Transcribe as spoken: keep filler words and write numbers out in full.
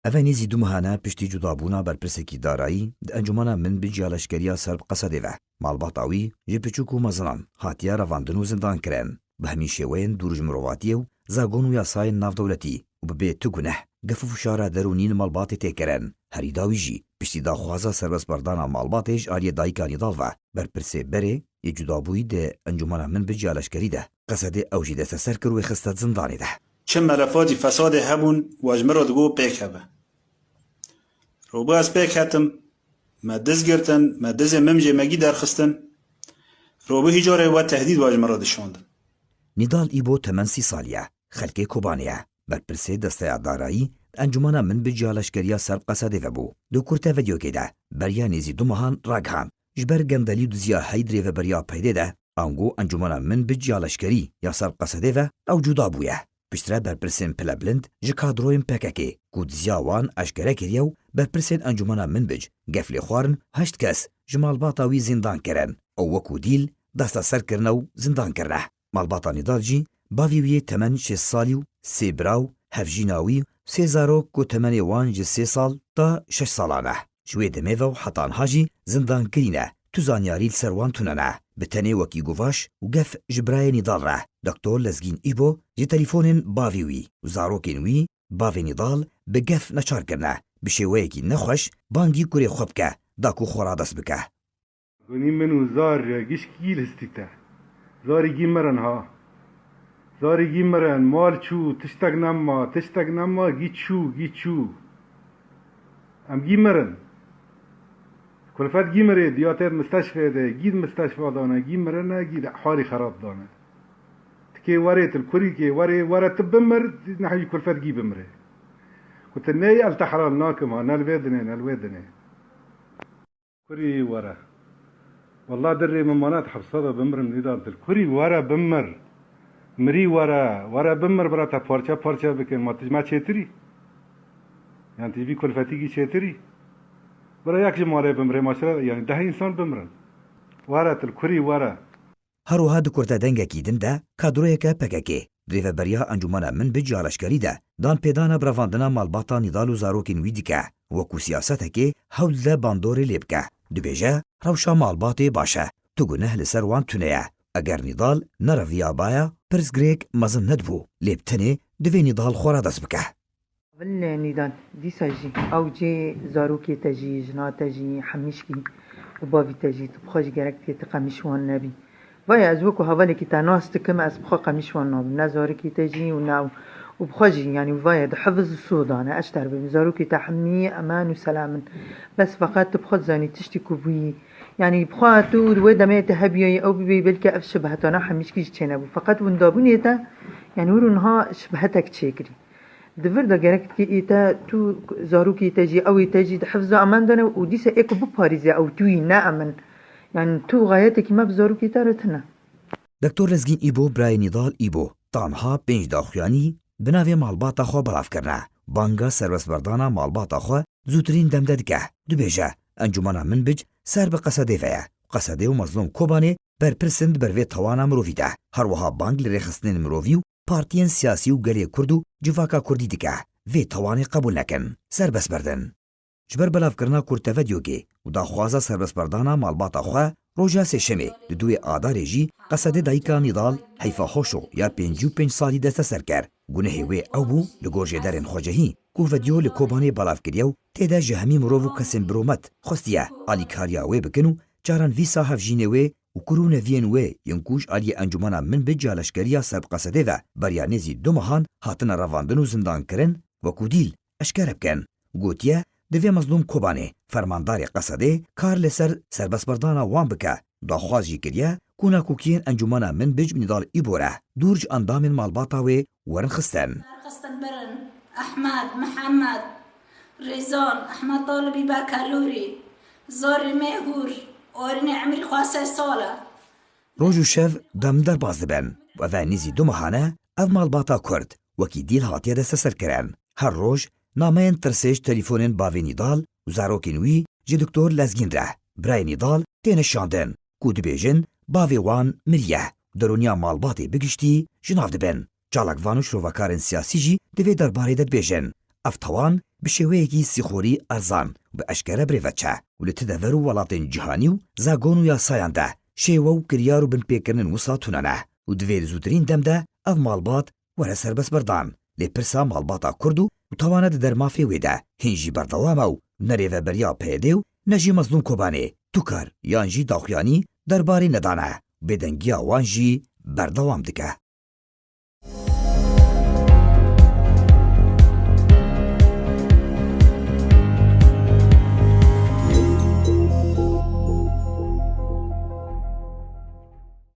Ev e nêzî du mehan e piştî cudabûna berpirsekî darayî di Encûmena Minbic ya Leşkeriya ser bi Qesedê ve. Malbata wî ji piçûk û mezinan hatiye revandin û zindankirin. Bi hemî şêweyên dûr ji mirovatiyê û zagon û yasayên navdewletî û bi bê tu guneh, gef û fişara derûnî li malbatê tê kirin. Herî dawî jî, piştî daxwaza serbestberdana malbatê ji aliyê dayika Nîdal ve, berpirsê berê yê cudabûyî di Encûmena Minbic ya Leşkerî de Qesedê ew jî desteser kir û wê xiste zindanê de. Çi melefatî fesadê hebûn, we ji min re digot pêk hebe. Robo ez pêk hetim, me diz girtin, me dizê Mimcê Megî derxistin. Robo hî carê we tehdîd we ji min re dişandin. Nîdal Îbo temen sî salî ye, xelkê Kobanê ye. Berpirsê desteya darayî di Encûmena Minbic ya Leşkeriya ser bi Qesedê ve bû. Di kurte vîdeokê de beriya nêzî du mehan ragihand. Ji ber gendelî û diziya heyî di rêveberiya peydê de, ango Encûmena Minbic ya Leşkerî ya ser bi Qesedê ve ew cuda bûye. Piştre berpirsên pilebilind ji kadroyên P K K ku diziya wan eşkere kiriye û berpirsên Encûmena Minbic gef lê xwarin heşt kes ji malbata wî zîndan kirin û wekû dîl desteser kirine û zindan kirine. Malbata Nîdal jî bavê wî yê temen şêst salî û sê bira û hevjîna wî sê zarok ku temenê wan ji sê sal ta şeş salan e. Ji wê demê ve û heta niha jî zindankirî ne, tu zanyarî li ser wan tune ne. Bi tenê wekî guvaş û gef ji birayê Nîdal re, Doktor Lezgîn Îbo ji telîfonên bavê wî û zarokên wî, bavê Nîdal bi gef neçar kirine, bi şêweyekî nexweş bangî kurê xwe bike, da ku xwe radest bike. Gunî min û zar gişkî listî te. Zarî gî mirin ha. Zarî gî mirin, mal çû, tiştek nema, tiştek nema, gî çû, gî çû. Em gî mirin. Kulfet gî mirê, diya tê di misteşfê de, gî di misteşfa dane, gî mirine, gî di halî xerab dane. Tikê werê, til kurîkê, werê, were tu bimir, nehwî kulfet gî bimrê. Ku tu ney el te heral nakim ha, ne li vê dinê, ne li wê dinê. Kurî were. Wallah dirê min mane di hepsa de bimirim Nîdal, til kurî were bimir. Mirî were, were bimir bira te parçe parçe bikin. Ma tij me çêtirî? Yan tij vî kulfetîkî çêtirî? Bira yek ji malê bimrê, maşre, yani deh însan bimirin. Were til kurî were. Her wiha di kurte dengekî din de kadroyeke P K K rêveberiya Encûmena Minbic ya Leşkerî de dan pêdana bi revandina malbata Nîdal û zarokên wî dike, wekû siyasetekê hewl dide bandorê lê bike. Dibêje, rewşa malbatê baş e, tu guneh li ser wan tune ye. Eger Nîdal nereviyabaya, pirsgirêk mezin nedibû, lê bi tenê divê Nîdal xwe radest bike. Vilne Nîdal, dîsa jî ew cê zarokê te jî, jina te jî, hemîşkî û bavî te jî, tu bi xwe jî gerek dikê tu qemîş wan nebî. Vaye ez wekû hevalekî te nas dikim, ez bi xwe qemîş wan nabim. Ne zarokê te jî û ne ew. Û bi xwe jî, yanî vaye di hifiz û sodan e, ez ji te re bibim. Zarokê te hemî emen û selam in. Bes feqet tu bi xwe dizanî tiştî ku bûyî. Yanî bi xwe tu di wê demê te hebiyayî ew bibêyî, belkî ev şibhetana hemîşkî jî çênebû. Feqet windabûnê te, yanî wir û niha şibhetek çêkirî. Di vir de gerek dikê ê te, tu zarokê te jî, ew ê te jî di hifza emen de ne û dîsa ê ku biparêze ew tu yî ne emin. Yanî tu xayetekî me bi zarokê te re tune. Doktor Lezgîn Îbo, birayê Nîdal Îbo, tanha pênc daxuyanî bi navê malbata xwe belav kirine. Banga serbestberdana malbata xwe zûtirîn dem de dike. Dibêje, Encûmena Minbic ser bi Qesedê ve ye. Qesedê û Mezlûm Kobanê berpirs in di ber vê tawana mirovî de. Her wiha bang li rêxistinên mirovî û partiyên siyasî û gelê Kurd û civaka Kurdî dike, vê tawanê qebûl nekin. Serbest berdin. Ji ber belavkirina kurtevedyokê û daxwaza serbestberdana malbata xwe, roja sêşemê di duwê Adarê jî Qesedê dayika Nîdal Heyfa Hoşo ya pêncî û pênc salî desteser kir. Gunehê wê ew bû, li gor jêderên xwecehî ku vedyo li Kobanê belav kiriye û tê de ji hemî mirov û kesên biromet xwestiye alîkariya wê bikin û caran vîsa hevjînê wê û kur û neviyên wê yên ku ji aliyê Encûmena Minbic ya Leşkeriya ser bi Qesedê ve beriya nêzî du mehan hatine revandin û zindankirin, wekû dîl eşkere bikin. Gotiye, divê Mezlûm Kobanê, fermandarê Qesedê, kar li ser serbestberdana wan bike. Daxwaz jî kiriye ku nakokiyên Encûmena Minbic bi Nîdal Îbo re dûr ji endamên malbata wê werin xistin. Xistin birin Ehmed, Mihemed, Rêzan, Ehmed Talibî Bekelûrî, Zarî Mêhûr, Orînê Emrî xwe sê sal e. Roj û şev dem derbas dibin. Ev e nêzî du mehan e ev malbata Kurd wekî dîl hatiye desteserkirin. Her roj nameyên tirsê ji telîfonên bavê Nîdal û zarokên wî ji Doktor Lezgîn re, birayê Nîdal, têne şandin ku dibêjin bavê wan miriye. Derûniya malbatê bi giştî ji nav dibin. Çalakvan û şirovekarên siyasî jî di vê derbarê de dibêjin, ev tawan bi şêweyekî sîxorî erzan û bi eşkere birêve çe û li ti dever û welatên cîhanî û zagon û yasayan de şêwe û kiryar û binpêkirinên wisa tune ne û divê li zûtirîn dem de ev malbat were serbestbirdan. Lê pirsa malbata Kurd û û tawane di dermafê wê de hîn jî berdewam e û ne rêveberiya P Y D û ne jî Mezlûm Kobanê tukar yan jî daxuyanî derbarê nedane û bêdengiya wan jî berdewam dike.